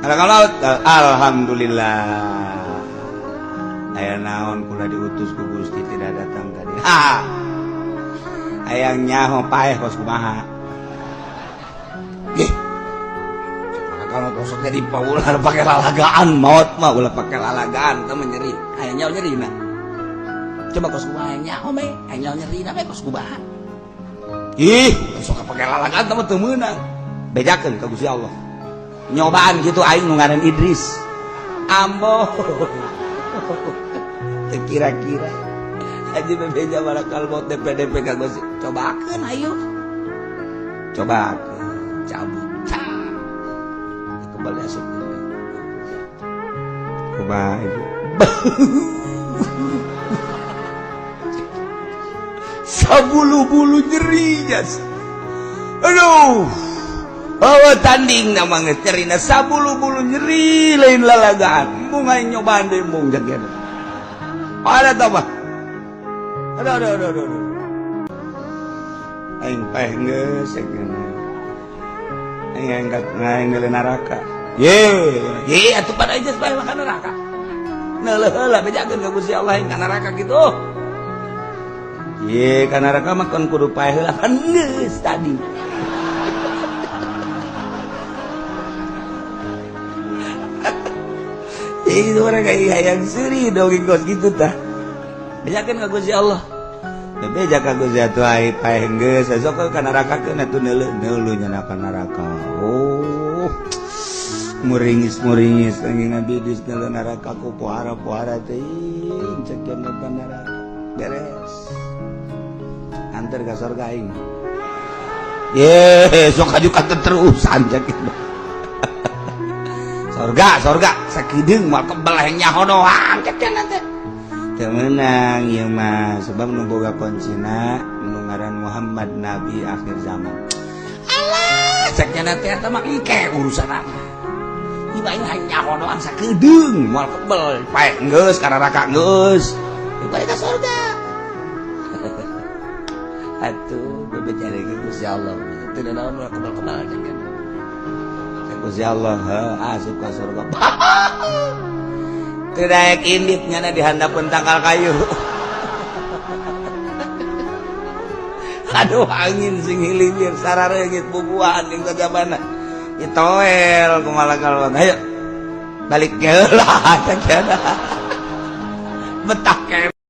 Malakal maut, alhamdulillah. Aya naon kula diutus ku Gusti tidak datang tadi. Ha. Hayang nyaho paeh kos kumaha. Ih. Kalau kosok jadi paulah pakai lalagaan maut mah ulah pakai lalagaan teu nyeri. Hayang nyaho nyeri na. Coba kos kumaha nyaho me, hayang nyaho nyeri na me kos kumaha. Ih, sok pakai lalagaan teh mah teu meunang. Bejakeun ka Gusti Allah. Nyobaan gitu aing nu ngaran Idris. Ambo. Teu kira-kira. Haji bebeja malakal maut DP-DP ka Gusti. Cobakeun ayo. Cobakeun, cabut. Cak. Kembali asup. Kumaha itu? Sabulu-bulu nyeri jas. Aduh. Oh, tanding nama nyerina sabulu-bulu nyeri lain lalagaan. Mung aing nyobaan deui mung jagen. Ada tambah. Aduh aduh aduh aduh. Aing paeh geus aing angkat aing deuleu neraka. Ye, ye atuh pada aja paeh makan neraka. Neuleuh heula bejakeun ka Gusti Allah aing ka neraka kitu. Ye, ka neraka mah kan kudu paeh heula kan geus tadi. Itu orang kayak hayang seuri dongeng kos gitu tah. Bejakeun ka Gusti Allah. Bebeja ka Gusti atuh ai paeh geus sok ka neraka keun atuh neuleuh neuleuh nya ka neraka. Oh. Muringis-muringis anjing Nabi Idris neuleuh neraka ku pohara-pohara teuing cek ka neraka. Beres. Anter ka surga aing. Ye, sok aju ka terusan cek gitu. Sorga, sorga, sakedeung moal kebel hayang nyaho doang cek cenah teh. Teu meunang ieu mah sebab nu boga kuncina nu ngaran Muhammad Nabi akhir zaman. Alah, cek cenah teh eta mah engke urusanna. Ieu mah hayang nyaho doang sakedeung moal kebel paeh geus ka neraka geus. Ieu bae ka sorga. Atuh bebeja deui Gusti Allah. Teu naon moal kebel-kebel cek cenah. Gusti Allah asup ka surga. Teu daek indit nyana di handapeun tangkal kayu. Aduh angin sing hiliwir sarareungit bubuahan jeung sajabana. Itoel kumaha kalon. Ayo balik geula cek cenah. Betah